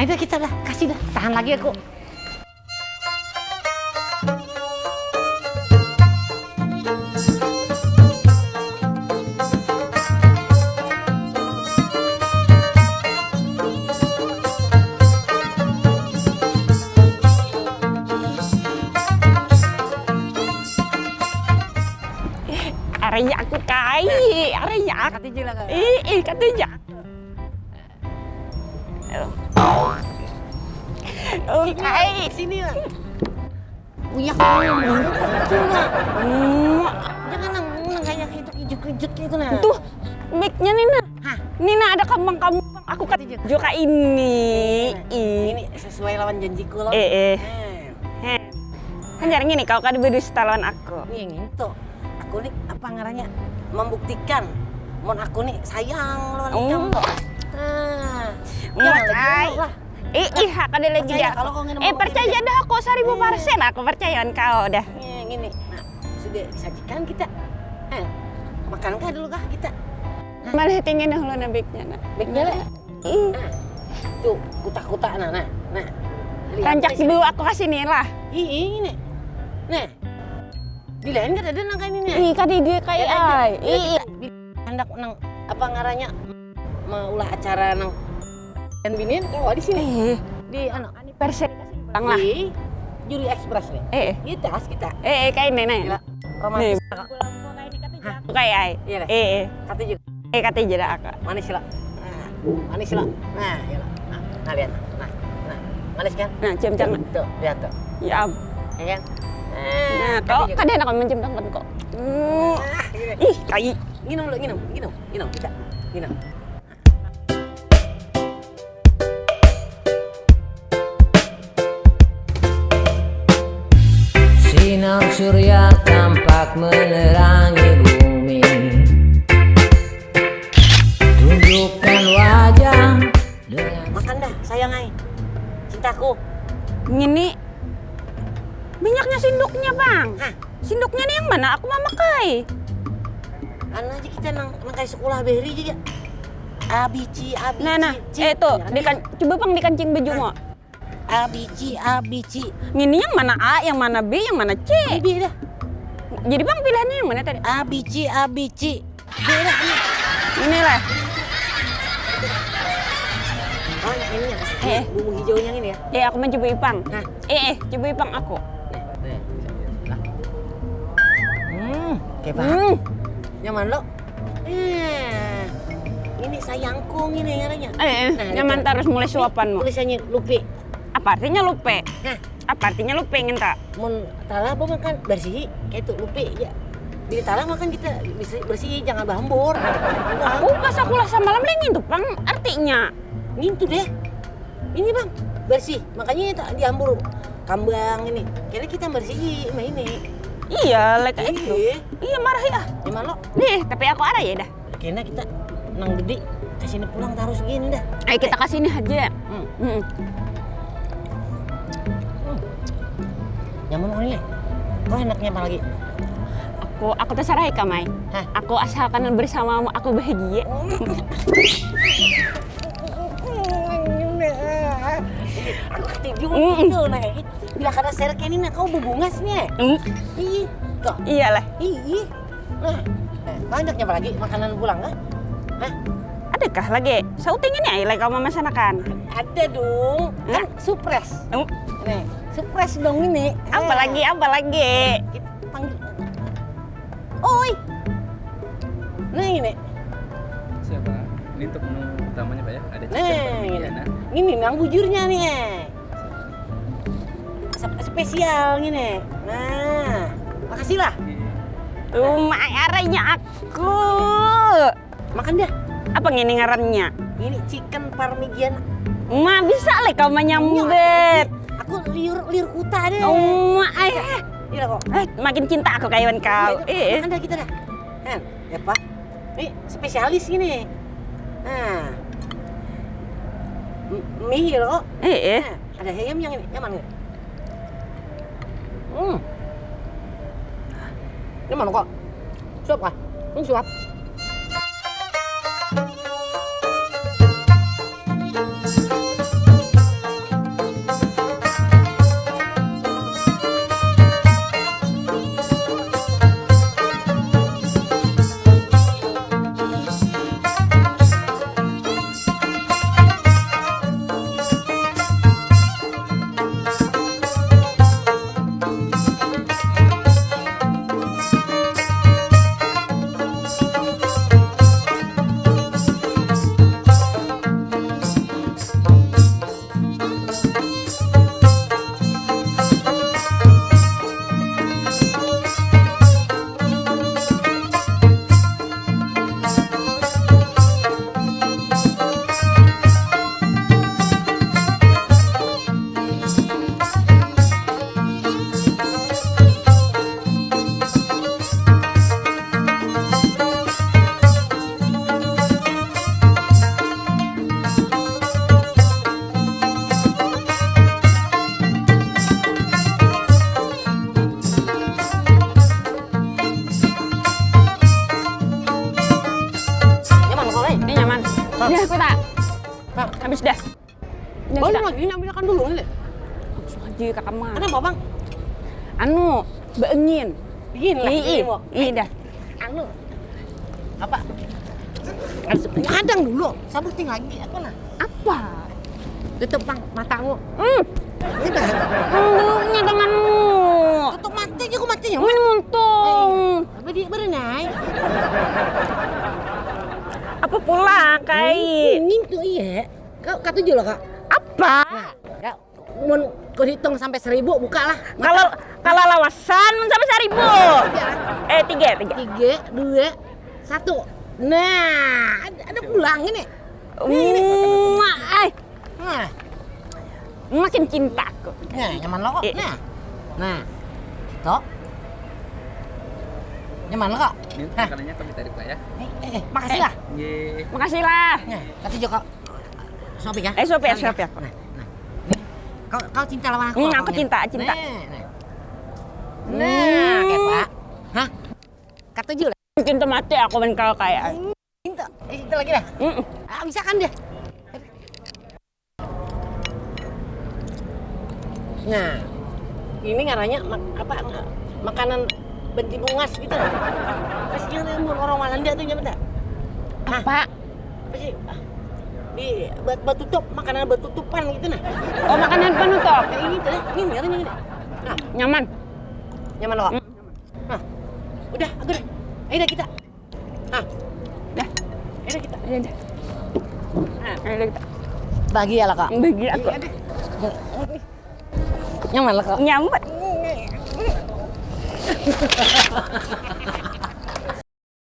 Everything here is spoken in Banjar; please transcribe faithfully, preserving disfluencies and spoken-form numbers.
Udah kita dah, kasih dah. Tahan lagi aku. Aranya aku kai, aranya aku. Katuju lah, Kak. Ih, ih, katuju. Oke. Sini lah. Uyak. Sini lah. Hmm. Jangan nang, nang kayak itu kejut-kejut gitu nah. Tuh, mic-nya nih nah. Hah? Nih nah ada kambang-kambang. Aku kan juga ini. Ih. Ini sesuai lawan janjiku loh. Eh, eh. Hmm. Heh. Kan jarang gini kau kada berdusta lawan aku. Nih yang itu. Aku nih apa ngarannya membuktikan mun aku nih sayang lawan ikam. Oh. Nah, muat jangan lagi ai. Lah. Ih, ih, kada lagi. Percaya dah. Kalau kau ngini eh, mau percaya dah aku seribu persen. Aku percaya lawan kau dah. Nih, gini. Nah, sudah disajikan kita. Eh, makan kah dulu kah kita? Malah tinggi nah ulun nah biknya nah. Biknya lah. Ih. Nah, tuh kutak-kutak nah, nah, nah. Lihat rancak dulu aku kasih nih lah. Ih, ini. Nah. Di lain kada ada nang kayak ini nih. Ih, kada dia kayak ai. Ih, hendak nang apa ngarannya maulah acara nang dan binian kawa di sini. Eh, di anu anniversary kasih pulang lah. Di Juri Express nih. Eh, eh. Di tas kita. Eh, eh, kayak ini nih. Gila, romantis. Nih. Kayak ai. Iya lah. Eh, eh. Kata juga. Eh, kata aja dah aku. Manis lah. Nah, manis lah. Nah, ya lah. Nah, nah, lihat. Nah, nah, manis kan? Nah, cium tangan. Tuh, lihat tuh. Ya am. Ya kan? Nah, kau kada enak mencium tangan kok. Hmm. Ih, kai. Nginum dulu, nginum, nginum, nginum kita. Nginum. Sinar surya tampak menerangi bumi. Tunjukkan wajah dengan makan dah, sayang ai. Cintaku. Ngini minyaknya sinduknya, Bang. Hah? Sinduknya nih yang mana? Aku mamakai. Anu aja kita nang, nang kayak sekolah Behri juga. A B C, A B C. Nah, nah. Eh, tuh, dikan-, coba pang dikancing baju mau. A B C, A B C. Ngini yang mana A, yang mana B, yang mana C? B dah. Jadi bang pilihannya yang mana tadi? A B C, A B C. B dah ini. Inilah. Oh, ini ya. Eh. Bumbu hijaunya ini ya. Eh, aku mencoba ipang. Nah. Eh, eh, coba ipang aku. Nih, nih. Nah. Hmm, oke, Pak. Hmm. Nyaman lo? Eh, ini sayangku ini ngarannya. Eh, eh, nah, nyaman itu. Terus mulai suapanmu. Tulisannya lupi. Apa artinya lupe? Nah. Apa artinya lupe nginta? Mun talah apa makan bersih kayak itu lupi ya. Bila talah makan kita bersih, bersih jangan bahambur. Aku pas aku lah samalam lagi ngintu pang artinya. Ngintu deh. Ini bang bersih makanya tak diambur kambang ini. Kira kita bersih mah ini. Iya, like itu. Iya. Iya marah ya. Gimana lo? Nih, tapi aku ada ya dah. Kena kita nang gede kasih ini pulang terus gini dah. Ayo kita kasih ini aja. Hmm. Hmm. Hmm. Nyaman kali nih. Kau enaknya apa lagi? Aku aku terserah ikam ai. Hah? Aku asalkan bersamamu aku bahagia. Aku ketidur mm. Gitu nah. Bila kada share kini nah kau bebungas nih. Mm. Ih, kok. Iyalah. Ih. Nah, nah, banyak nyapa lagi makanan pulang kah? Hah? Adakah lagi? Sauting ini aja lagi kamu memasanakan. Ada dong. Kan surprise. Hmm. Nih, surprise dong ini. Apa lagi? Apa lagi? Kita panggil. Oi. Nah, ini. Siapa? Ini untuk menu utamanya, Pak ya? Ada chicken nah, parmigiana. Ini nang bujurnya nih. Sep-, spesial gini. Nah, makasih lah. Tuh, mai aranya aku. Makan dah. Apa ngini ngarannya? Ini chicken parmigiana. Ma bisa le kau menyambet. Aku liur liur kuta deh. Oh, ma, eh. Iya kok. Eh, makin cinta aku kaiwan kau. Iya, eh. Makan dah kita dah. Kan, ya Pak. Ini spesialis gini. Nah. M-, mie lo. Eh, eh. Nah, ada ayam yang ini, nyaman nih. Hmm. Ini mana kok? Suap kah? Hmm, suap. Nah, boleh kita lagi nyambilakan dulu nih. Langsung aja ke kamar. Kenapa, Bang? Anu, beengin. Begini lah, ih, ih, dah. Anu. Apa? Hadang dulu, sabuting lagi apa lah? Apa? Tutup, Bang, matamu. Hmm. Udah. Hmm, dulunya tanganmu. Tutup mata aja, aku matinya. Ini muntung. Apa dia berenai? Apa pula, Kai? Ini tuh iya. Kau katuju lah, Kak. Apa? Nah, ya, mun kau hitung sampai seribu, buka lah. Kalau, kalau lawasan mun sampai seribu. Tiga. Eh, tiga, tiga. Tiga, dua, satu. Nah, ada, ada pulang ini. Mak, eh. Nah. Makin cinta aku. Nah, nyaman lo kok. Eh. Nah. Nah. Tok. Nyaman lo kok. Ini makanannya kami tarik lah ya. Eh, eh, eh, makasih lah. Nggih. Makasih lah. Nah, katuju kok. Suapi ya? Eh, suapi ya, suapi aku. Nah, nah. Nih, kau, kau cinta lawan aku. Hmm, aku cinta, cinta. Nah, nah. Nah, kayak apa? Hah? Katuju lah. Cinta mati aku mun kau kaya. Cinta, eh, cinta lagi dah. Mm-mm. Ah, bisa kan dia? Nah, ini ngarannya mak-, apa, makanan banti bungas gitu lah. Pas jangan mun orang Walanda tuh nyampe tak? Nah, apa? Apa sih? Ah, di bat-, batutup, makanan batutupan gitu nah. Oh, makanan penutup. Ya, ini tuh, ini, ini, ini. Nah. Nyaman. Nyaman lo. Mm. Nah, udah, aku dah. Ayo dah kita. Nah, dah. Ayo dah kita. Ayo dah. Nah, ayo dah kita. Bahagia lah, Kak. Bahagia aku. Iya deh. Nyaman lah, Kak. Nyaman.